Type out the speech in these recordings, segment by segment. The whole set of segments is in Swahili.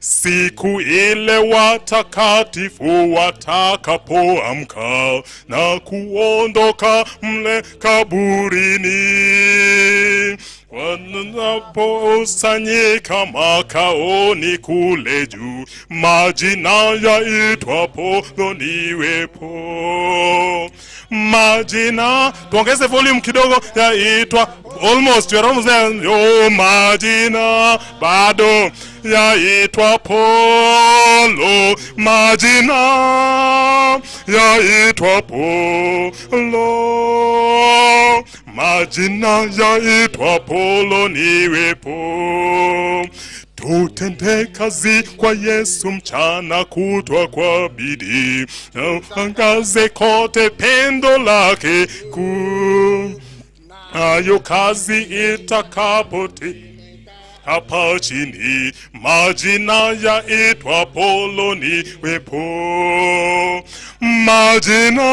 Siku ile watakatifu watakapoamka na kuondoka mle kaburini, wanapokusanyika makaoni kule juu, majina yaitwapo niwepo. Majina, tuongeze volume kidogo, yaitwa almost, you are almost there. Yo, majina bado yaitwa polo, majina yaitwa polo, majina yaitwa polo niwepo. Tutende kazi kwa Yesu mchana kutwa kwa bidii, na angaze kote pendo lake kuu. Nayo kazi itakapoti hapa chini, majina yaitwa polo niwepo. Majina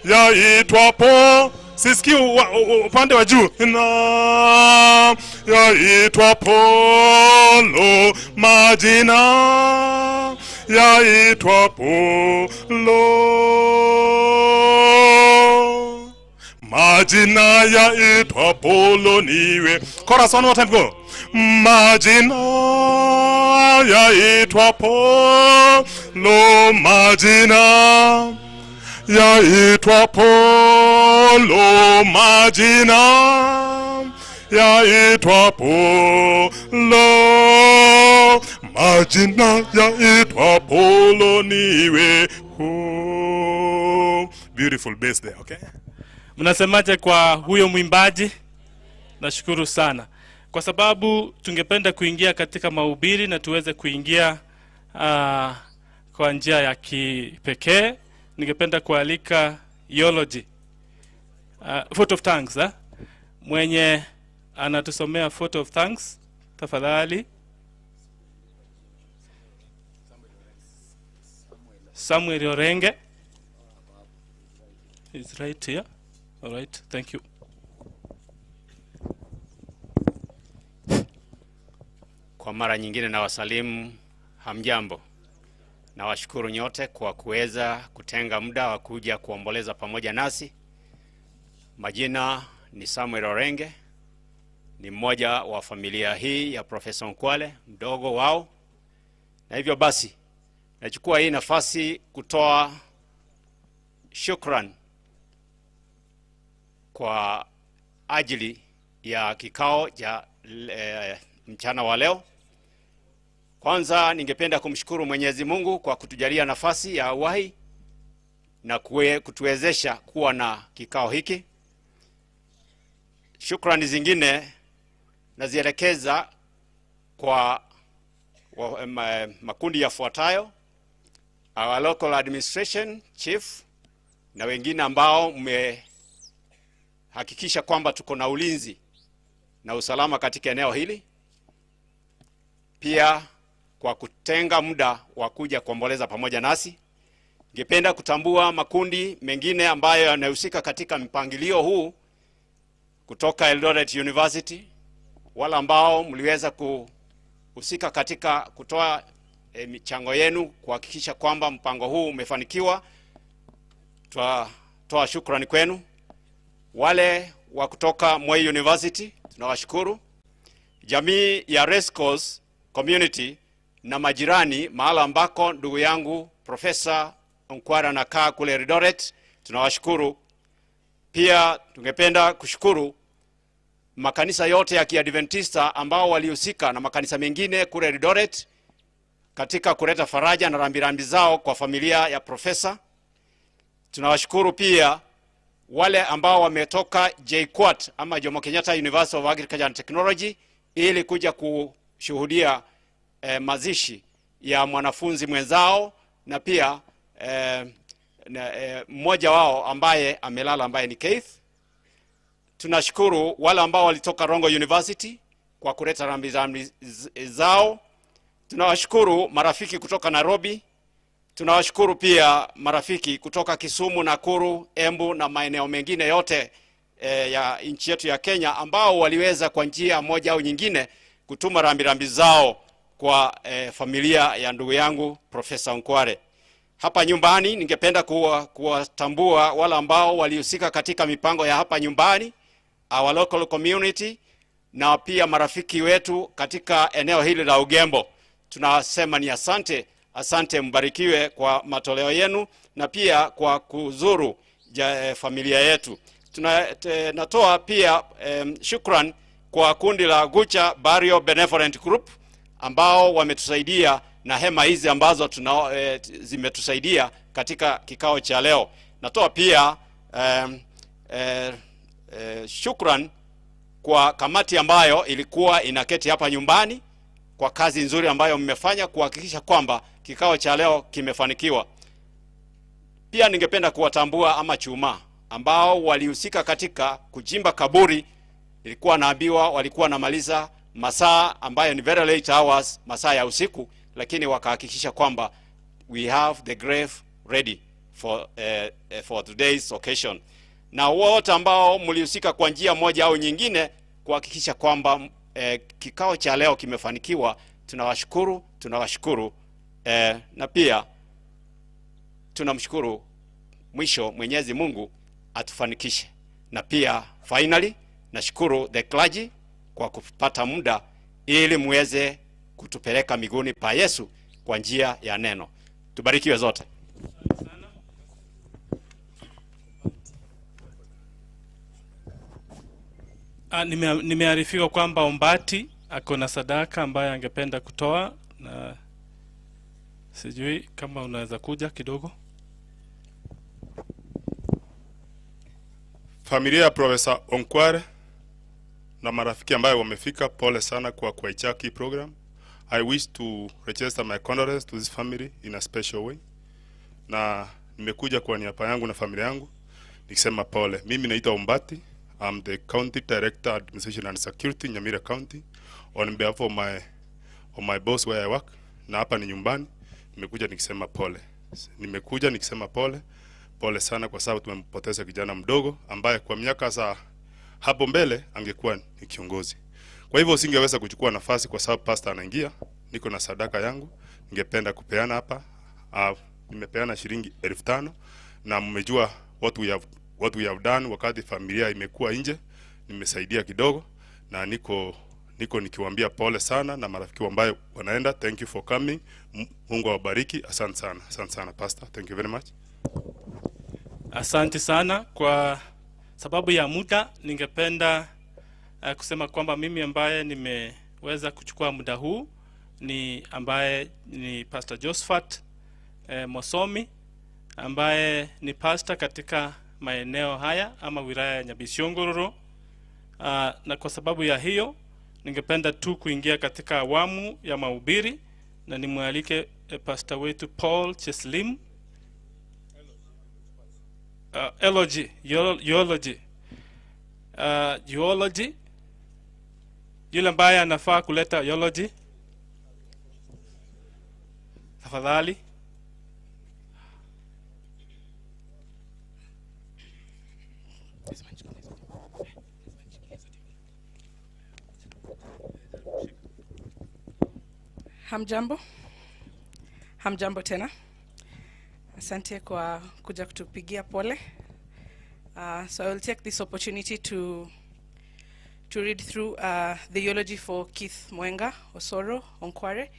yaitwa po, sisikii upande wa juu na yaitwa polo, majina yaitwa polo, majina yaitwa polo niwe. Chorus, one more time, go. Majina yaitwa polo, majina yaitwa polo, majina yaitwa polo, majina yaitwa polo niwe. Beautiful bass there, okay? Mnasemaje kwa huyo mwimbaji? Nashukuru sana kwa sababu tungependa kuingia katika mahubiri na tuweze kuingia kwa njia ya kipekee. Ningependa kualika eulogy, vote of thanks, eh? Mwenye anatusomea vote of thanks tafadhali. Samuel Orenge is right here. All right, thank you. Kwa mara nyingine na wasalimu hamjambo. Nawashukuru nyote kwa kuweza kutenga muda wa kuja kuomboleza pamoja nasi. Majina ni Samuel Orenge, ni mmoja wa familia hii ya Profesa Onkwale, mdogo wao. Na hivyo basi nachukua hii nafasi kutoa shukran kwa ajili ya kikao cha mchana wa leo. Kwanza ningependa kumshukuru Mwenyezi Mungu kwa kutujalia nafasi ya uhai na kutuwezesha kuwa na kikao hiki. Shukrani zingine nazielekeza kwa makundi yafuatayo: our local administration chief na wengine ambao mmehakikisha kwamba tuko na ulinzi na usalama katika eneo hili, pia kwa kutenga muda wa kuja kuomboleza pamoja nasi. Ningependa kutambua makundi mengine ambayo yanahusika katika mpangilio huu kutoka Eldoret University, wale ambao mliweza kuhusika katika kutoa michango yenu kuhakikisha kwamba mpango huu umefanikiwa. Twatoa shukrani kwenu. Wale wa kutoka Moi University tunawashukuru. Jamii ya Racecourse Community na majirani mahala ambako ndugu yangu Profesa Onkware anakaa kule Eldoret, tunawashukuru. Pia tungependa kushukuru makanisa yote ya Kiadventista ambao walihusika na makanisa mengine kule Eldoret katika kuleta faraja na rambirambi zao kwa familia ya profesa. Tunawashukuru pia wale ambao wametoka JKUAT ama Jomo Kenyatta University of Agriculture and Technology ili kuja kushuhudia mazishi ya mwanafunzi mwenzao na pia mmoja wao ambaye amelala ambaye ni Keith. Tunashukuru wale ambao walitoka Rongo University kwa kuleta rambirambi zao. Tunawashukuru marafiki kutoka Nairobi. Tunawashukuru pia marafiki kutoka Kisumu, Nakuru, Embu na maeneo mengine yote ya nchi yetu ya Kenya ambao waliweza kwa njia moja au nyingine kutuma rambirambi zao kwa familia ya ndugu yangu Profesa Onkware. Hapa nyumbani ningependa kuwatambua wale ambao walihusika katika mipango ya hapa nyumbani, our local community, na pia marafiki wetu katika eneo hili la Ugembo. Tunasema ni asante, asante, mbarikiwe kwa matoleo yenu na pia kwa kuzuru familia yetu. Natoa pia shukran kwa kundi la Gucha Barrio Benevolent Group ambao wametusaidia na hema hizi ambazo zimetusaidia katika kikao cha leo. Natoa pia shukran kwa kamati ambayo ilikuwa inaketi hapa nyumbani kwa kazi nzuri ambayo mmefanya kuhakikisha kwamba kikao cha leo kimefanikiwa. Pia ningependa kuwatambua ama chuma ambao walihusika katika kuchimba kaburi. Nilikuwa naambiwa walikuwa namaliza masaa ambayo ni very late hours, masaa ya usiku, lakini wakahakikisha kwamba we have the grave ready for today's occasion. Na wote ambao mlihusika kwa njia moja au nyingine kuhakikisha kwamba kikao cha leo kimefanikiwa, tunawashukuru, tunawashukuru, na pia tunamshukuru mwisho Mwenyezi Mungu atufanikishe. Na pia finally nashukuru the clergy kwa kupata muda ili muweze kutupeleka miguuni pa Yesu kwa njia ya neno. Tubarikiwe zote. Nimearifiwa kwamba Ombati ako na sadaka ambayo angependa kutoa, na sijui kama unaweza kuja kidogo. Familia ya Profesa Onkware na marafiki ambayo wamefika, pole sana kwa kuhijack program. I wish to register my condolence to this family in a special way, na nimekuja kwa niaba yangu na familia yangu nikisema pole. Mimi naitwa Ombati, I'm the County Director Administration and Security Nyamira County on behalf of my boss where I work, na hapa ni nyumbani. Nimekuja nikisema pole, nimekuja nikisema pole pole sana, kwa sababu tumempoteza kijana mdogo ambaye kwa miaka za hapo mbele angekuwa ni kiongozi. Kwa hivyo singeweza kuchukua nafasi kwa sababu pastor anaingia. Niko na sadaka yangu ningependa kupeana hapa. Nimepeana shilingi 5,000 na mmejua what we have done wakati familia imekuwa nje, nimesaidia kidogo na niko nikiwaambia pole sana na marafiki ambayo wanaenda. Thank you for coming. Mungu awabariki. Asante sana, asante sana pastor. Thank you very much. Asante sana. Kwa sababu ya muda, ningependa kusema kwamba mimi ambaye nimeweza kuchukua muda huu ni ambaye ni Pastor Josephat Mosomi ambaye ni pastor katika maeneo haya ama wilaya ya Nyabisiongororo. Na kwa sababu ya hiyo ningependa tu kuingia katika awamu ya mahubiri na nimwalike pastor wetu Paul Cheslim, eulogy, eulogy, eulogy, yule ambaye anafaa kuleta eulogy, tafadhali. Hamjambo, hamjambo tena. Asante kwa kuja kutupigia pole. So I will take this opportunity to read through the eulogy for Keith Mwenga Osoro Onkware.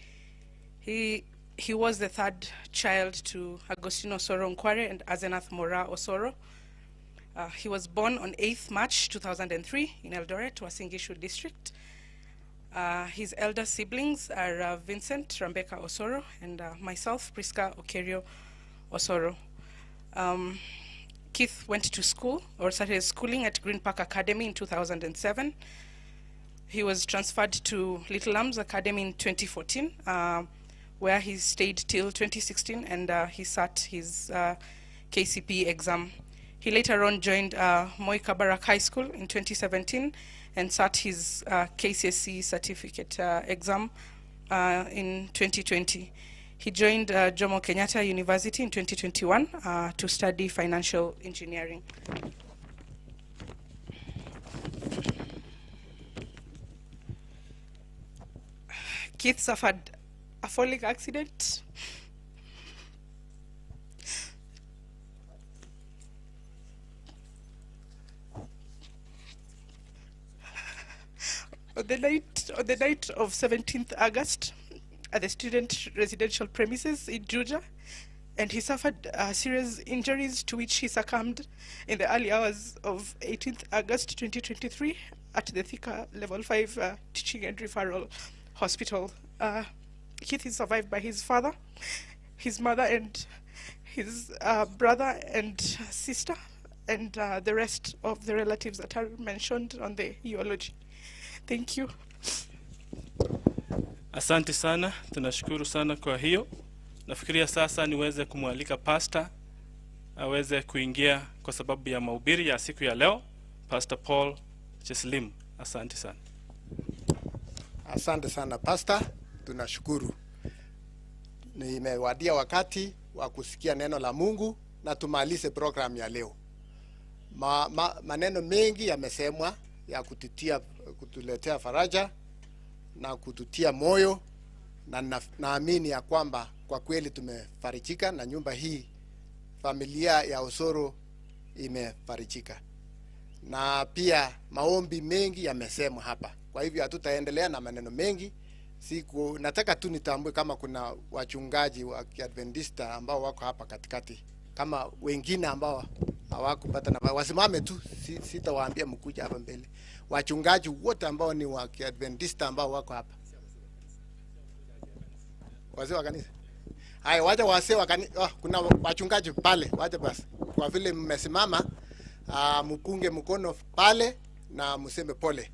He was the third child to Agostino Osoro Onkware and Azenath Mora Osoro. He was born on 8th March 2003 in Eldoret, Uasin Gishu district. His elder siblings are Vincent Rambeka Osoro and myself, Priska Okerio Osoro. Keith went to school or started his schooling at Green Park Academy in 2007. He was transferred to Little Lambs Academy in 2014, where he stayed till 2016, and he sat his KCPE exam. He later on joined Moi Kabarak High School in 2017 and sat his KCSE certificate exam in 2020. He joined Jomo Kenyatta University in 2021 to study financial engineering. Keith suffered a falling accident. On the night of 17th August, at the student residential premises in Juja, and he suffered serious injuries to which he succumbed in the early hours of 18th August 2023 at the Thika Level 5 Teaching and Referral Hospital. Keith is survived by his father, his mother, and his brother and sister, and the rest of the relatives that are mentioned on the eulogy. Thank you. Asante sana, tunashukuru sana kwa hiyo. Nafikiria sasa niweze kumwalika pastor aweze kuingia kwa sababu ya mahubiri ya siku ya leo, Pastor Paul Cheslim. Asante sana. Asante sana Pastor, tunashukuru. Nimewadia wakati wa kusikia neno la Mungu na tumalize program ya leo. Maneno mengi yamesemwa ya kutuletea faraja na kututia moyo, na naamini ya kwamba kwa kweli tumefarijika na nyumba hii, familia ya Osoro imefarijika. Na pia maombi mengi yamesemwa hapa. Kwa hivyo hatutaendelea na maneno mengi. Nataka tu nitambue kama kuna wachungaji wa Kiadventista ambao wako hapa katikati, kama wengine ambao hawakupata nafasi wasimame tu, sitawaambia mkuja hapa mbele. Wachungaji wote ambao ni wa Kiadventista ambao wako hapa, wazee wa kanisa. Haya, wacha wazee wa kanisa. Oh, kuna wachungaji pale, wacha basi. Kwa vile mmesimama, mkunge mkono pale na mseme pole.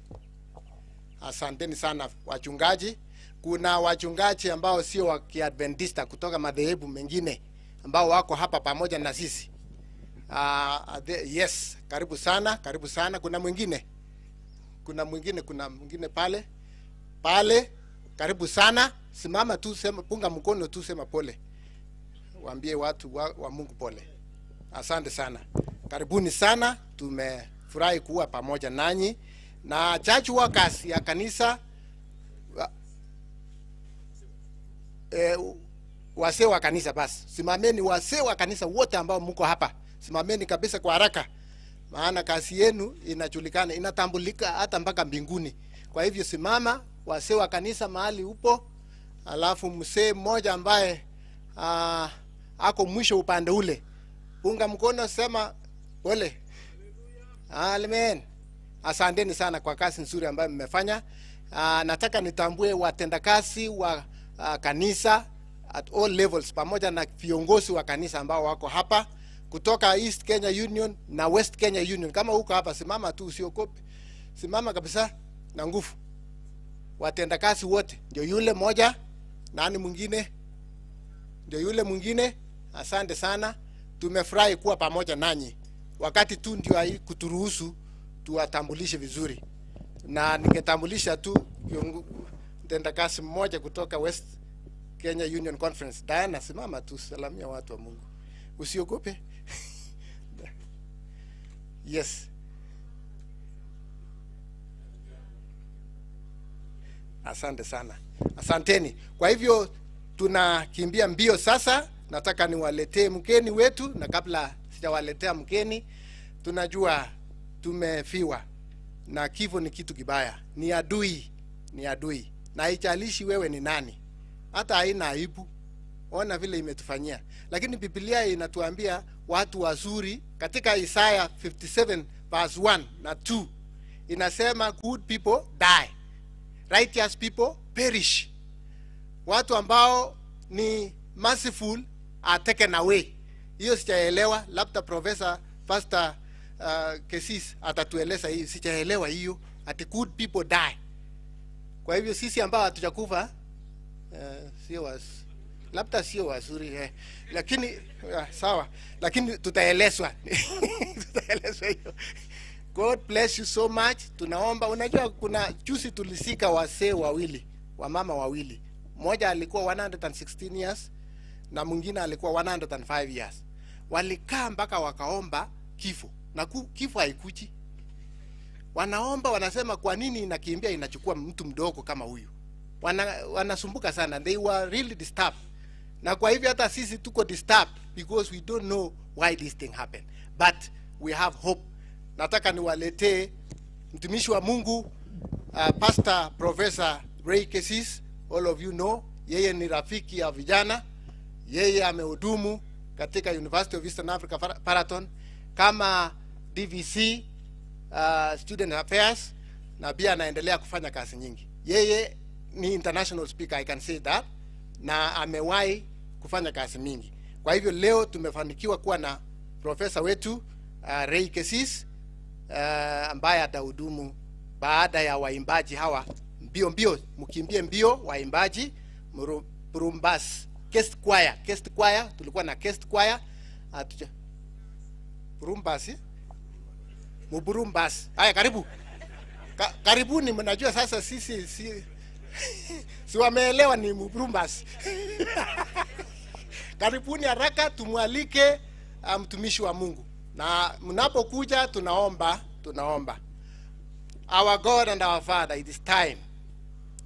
Asanteni sana wachungaji. Kuna wachungaji ambao sio wa Kiadventista kutoka madhehebu mengine ambao wako hapa pamoja na sisi. Yes, karibu sana, karibu sana. Kuna mwingine? Kuna mwingine, kuna mwingine pale. Pale, karibu sana. Simama tu, sema, punga mkono tu, sema pole. Waambie watu wa Mungu pole. Asante sana. Karibuni sana, tumefurahi kuwa pamoja nanyi. Na church workers ya kanisa, wazee wa kanisa basi. Simameni wazee wa kanisa wote ambao mko hapa. Simameni kabisa kwa haraka. Maana kazi yenu inajulikana, inatambulika hata mpaka mbinguni. Kwa hivyo simama wazee wa kanisa mahali upo. Alafu mzee mmoja ambaye ako mwisho upande ule, punga mkono, sema pole. Amen. Asanteni sana kwa kazi nzuri ambayo mmefanya. Nataka nitambue watendakazi wa kanisa at all levels pamoja na viongozi wa kanisa ambao wako hapa kutoka East Kenya Union na West Kenya Union. Kama uko hapa simama tu, usiogope. Simama kabisa na nguvu. Watendakazi wote, ndio yule moja, nani mwingine? Ndio yule mwingine. Asante sana. Tumefurahi kuwa pamoja nanyi. Wakati tu ndio kuturuhusu tuwatambulishe vizuri. Na ningetambulisha tu mtendakazi mmoja kutoka West Kenya Union Conference. Diana, simama tu, salamia watu wa Mungu. Usiogope. Yes. Asante sana. Asanteni. Kwa hivyo tunakimbia mbio sasa. Nataka niwaletee mgeni wetu, na kabla sijawaletea mgeni, tunajua tumefiwa na kifo ni kitu kibaya. Ni adui, ni adui. Na haijalishi wewe ni nani. Hata haina aibu. Ona vile imetufanyia. Lakini Biblia inatuambia watu wazuri katika Isaiah 57 verse 1 na 2 inasema good people die, righteous people perish. Watu ambao ni merciful are taken away. Hiyo sijaelewa, labda Professor Pastor Kesis atatueleza hiyo. Sijaelewa hiyo, ati good people die. Kwa hivyo sisi ambao hatujakufa sio labda sio wazuri lakini sawa, lakini tutaelezwa. Tutaelezwa hiyo. God bless you so much. Tunaomba, unajua kuna juzi tulisika wasee wawili, wamama wawili. Mmoja alikuwa 116 years na mwingine alikuwa 105 years. Walikaa mpaka wakaomba kifo, na kifo haikuji. Wanaomba, wanasema kwa nini inakimbia inachukua mtu mdogo kama huyu? Wanasumbuka sana. They were really disturbed. Na kwa hivyo hata sisi tuko disturbed because we don't know why this thing happened. But we have hope. Nataka niwaletee mtumishi wa Mungu, Pastor Professor Ray Kesis. All of you know, yeye ni rafiki ya vijana. Yeye amehudumu katika University of Eastern Africa Paraton kama DVC, Student Affairs, na pia anaendelea kufanya kazi nyingi. Yeye ni international speaker, I can say that, na amewahi kufanya kazi mingi. Kwa hivyo leo tumefanikiwa kuwa na profesa wetu, Ray Kesis, ambaye atahudumu baada ya waimbaji hawa. Mbio mbio, mkimbie mbio waimbaji Burumbas Kest Choir, Kest Choir, tulikuwa na Kest Choir. Burumbas, eh? Muburumbas. Haya, karibu. Karibuni, mnajua sasa sisi si wameelewa ni Muburumbas. Karibuni haraka tumwalike mtumishi wa Mungu. Na mnapokuja tunaomba. Our God and our Father, it is time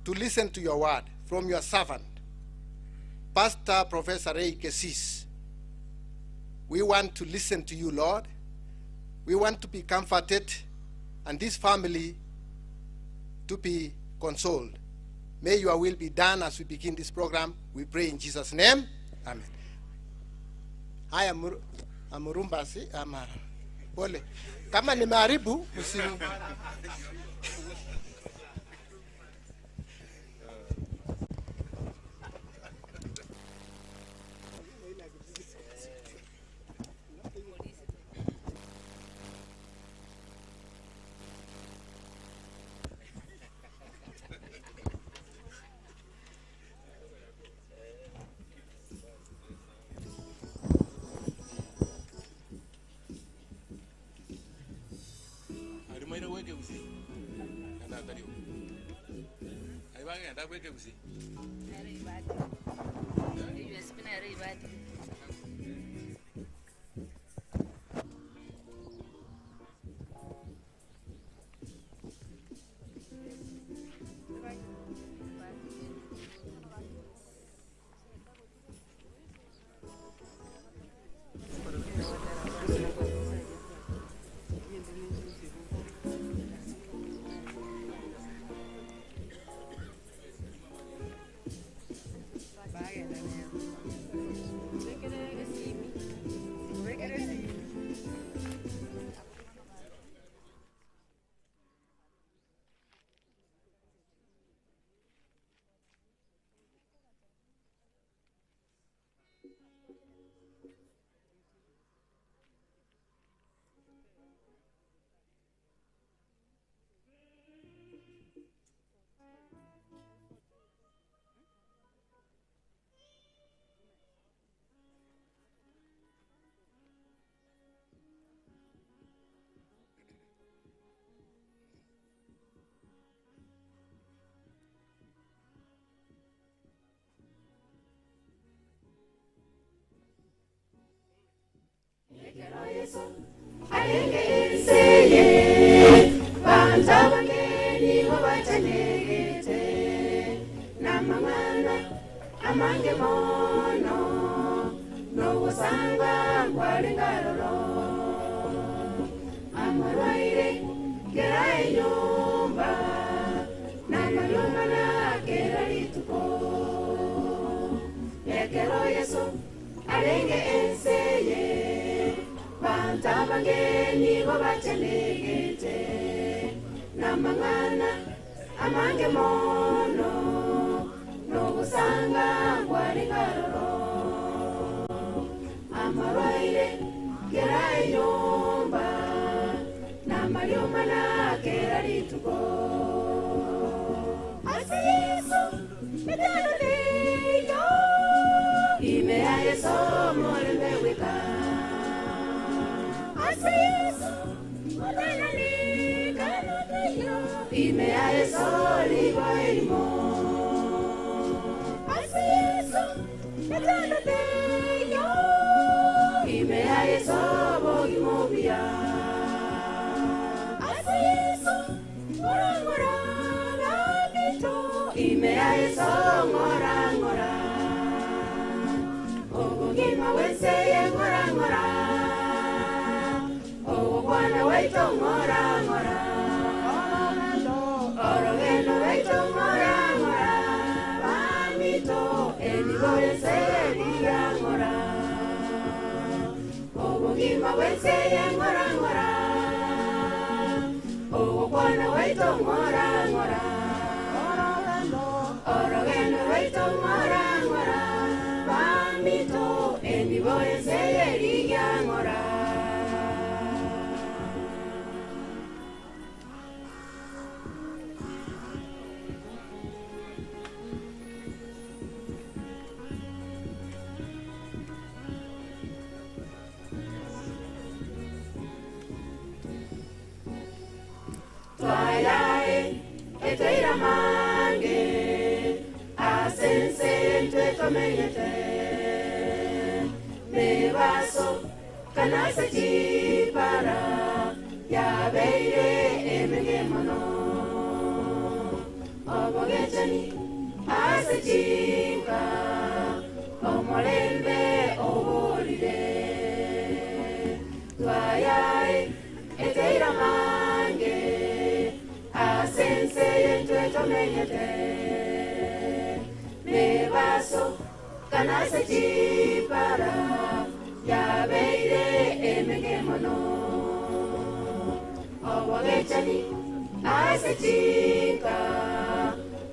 to listen to your word from your servant, Pastor Professor Ray Kesis. We want to listen to you, Lord. We want to be comforted and this family to be consoled. May your will be done as we begin this program. We pray in Jesus' name. Amen. Haya, Murumbasi, ama pole. Kama nimeharibu, msimu. Ime Bamito enigoyeseyeliangora obugima bwenseyengorangora obukwana bwaito ngorangora orogendo rwaito ngorangora bamito enigoyeseyeliangora. Twailae etweira mange asense twetomenyete mebaso kanase chipara yabeire emenge mono obogechani ase chinka omolembe oborire twayae etweira mange asense twetomenyete mebaso kanase chipara yabeire emenge mono obogechani ase chinka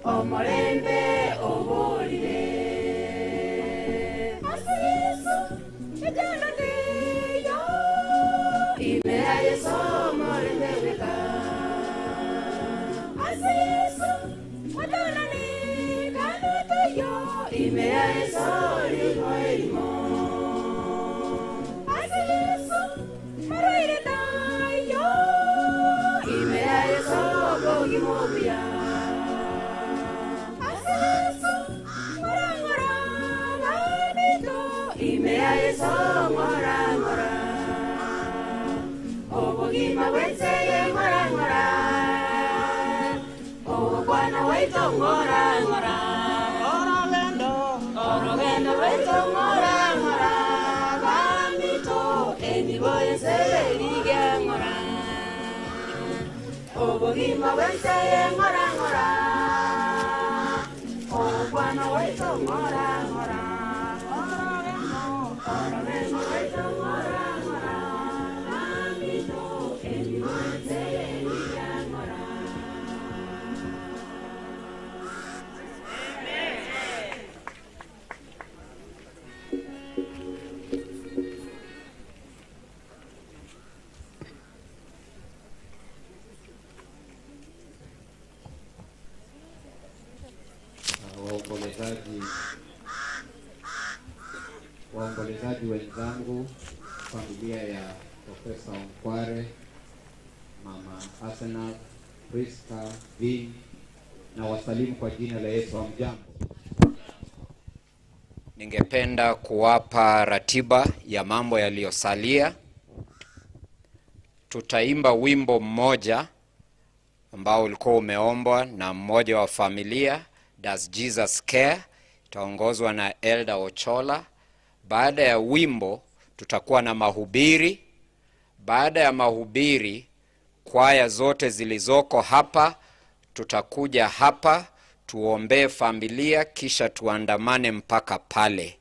omolembe oborire ase Yesu ejanoneyo imea Yesu omolembe weka ase Yesu watanane kanotoyo imea Yesu limo elimo ase Yesu maroire tayo imea Yesu bogimobuya ase Yesu ngorangora banito imea Yesu ngorangora obogima bwenseye ngorangora obwana waito ngorangora orogendo rwaito ngorangora bamito eniboyeseyeligiangora obogima bwenseye ngorangora obwana waito ngorangora orogendo rwaito ngorangora bamito eniboyeseyeligiangora. Waombolezaji wenzangu, familia ya Profesa Onkware, Mama Asenath, Priska, Vin, na wasalimu kwa jina la Yesu. Hamjambo. Ningependa kuwapa ratiba ya mambo yaliyosalia. Tutaimba wimbo mmoja ambao ulikuwa umeombwa na mmoja wa familia, Does Jesus Care? Itaongozwa na Elder Ochola. Baada ya wimbo tutakuwa na mahubiri. Baada ya mahubiri, kwaya zote zilizoko hapa tutakuja hapa tuombee familia, kisha tuandamane mpaka pale.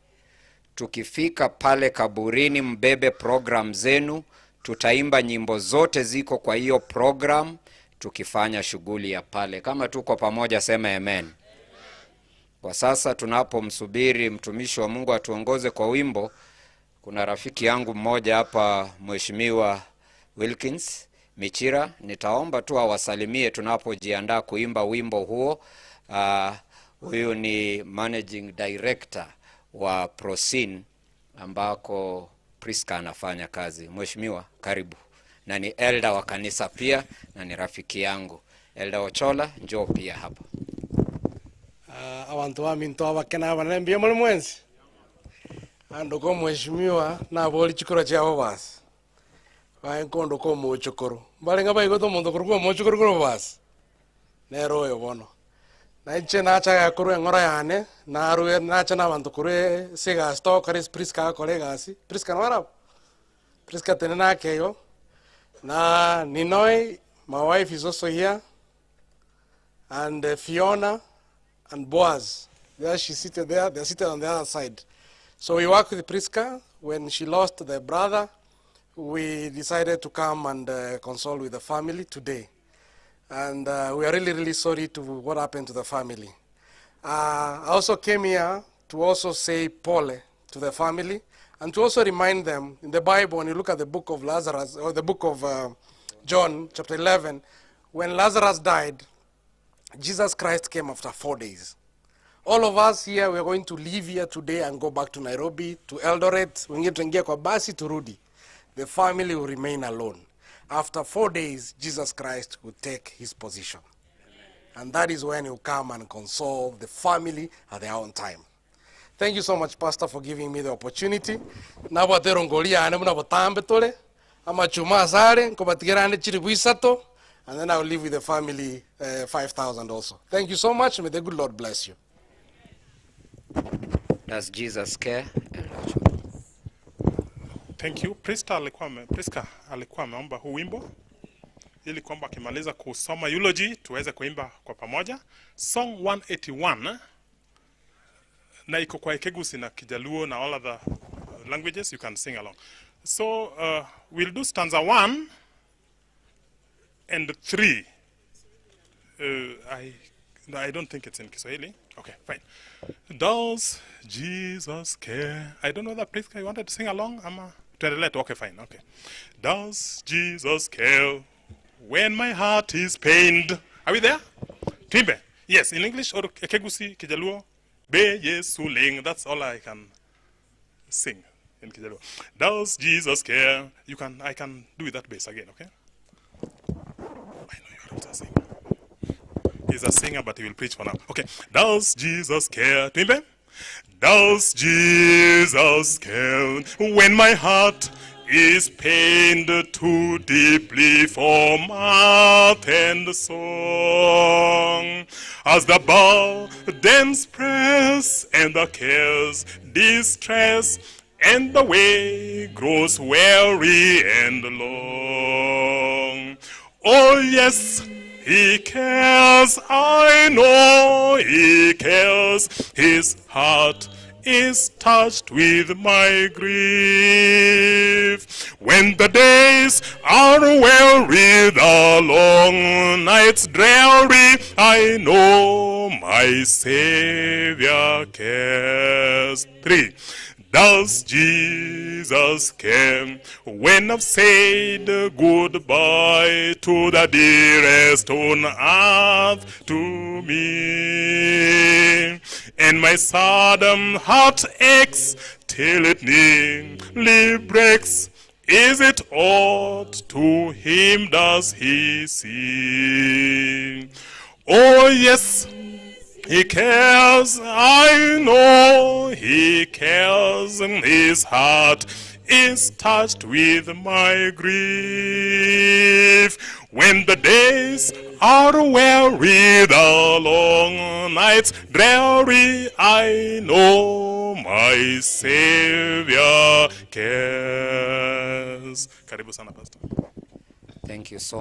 Tukifika pale kaburini, mbebe program zenu, tutaimba nyimbo zote ziko kwa hiyo program, tukifanya shughuli ya pale. Kama tuko pamoja, sema amen. Kwa sasa tunapomsubiri mtumishi wa Mungu atuongoze kwa wimbo, kuna rafiki yangu mmoja hapa, Mheshimiwa Wilkins Michira, nitaomba tu awasalimie tunapojiandaa kuimba wimbo huo. Huyu ni managing director wa Prosin ambako Priska anafanya kazi. Mheshimiwa, karibu. Na ni elder wa kanisa pia na ni rafiki yangu. Elder Ochola, njoo pia hapa. Abantu baminto abakena abanembia muri mwenzi ando ko mheshimiwa nabori chikoro chiabo basi baenkondo ko mochokoro barenga baigoto mondo ko mochokoro ko basi nero oyo bono na inche nachaga korwa eng'ora yane narue nacha na abanto korwa ase egasi togokora ase Priska agakora egasi Priska nwarabo Priska tene nakeyo na Ninoi, my wife is also here, and Fiona and Boaz. There she's seated there. They're seated on the other side. So we work with Priska. When she lost the brother, we decided to come and console with the family today. And we are really, really sorry to what happened to the family. I also came here to also say pole to the family and to also remind them in the Bible, when you look at the book of Lazarus, or the book of John, chapter 11, when Lazarus died, Jesus Christ came after 4 days. All of us here, we are going to leave here today and go back to Nairobi, to Eldoret. Wengine tuingia kwa basi turudi. The family will remain alone. After 4 days, Jesus Christ will take his position. And that is when he will come and console the family at their own time. Thank you so much, Pastor, for giving me the opportunity. Nabwatero ngoria ane buna botambe tore, amachuma asare, nkobatigera ane chiribu isato, and then I will leave with the family 5,000 also. Thank you so much. May the good Lord bless you. Does Jesus care? Thank you. Priska alikuwa ameomba huu wimbo ili kwamba akimaliza kusoma eulogy tuweze kuimba kwa pamoja. Song 181, na iko kwa Ekegusi na Kijaluo na all other languages you can sing along. So we'll do stanza 1 and 3. I don't think it's in Kiswahili. Okay, fine. Does Jesus care? I don't know that, Priska, you wanted to sing along ama tuendelee tu? Okay, fine. Okay. Does Jesus care when my heart is pained? Are we there? Tuimbe. Yes, in English or Ekegusi, Kijaluo. Be Yesu ling. That's all I can sing in Kijaluo. Does Jesus care? You can I can do with that bass again, okay? I know you are also a singer. He's a singer, but he will preach for now. Okay. Does Jesus care? Tuimbe. Does Jesus care when my heart is pained too deeply for mirth and song? As the burdens press and the cares distress, and the way grows weary and long. Oh yes, he cares, I know he cares. His heart is touched with my grief. When the days are weary, the long nights dreary, I know my Savior cares. Three. Does Jesus care when I've said goodbye to the dearest on earth to me? And my sodden heart aches till it nearly breaks. Is it aught to him, does he see? Oh yes, he cares, I know he cares. His heart is touched with my grief. When the days are weary, the long nights dreary, I know my Savior cares. Karibu sana, Pastor. Thank you so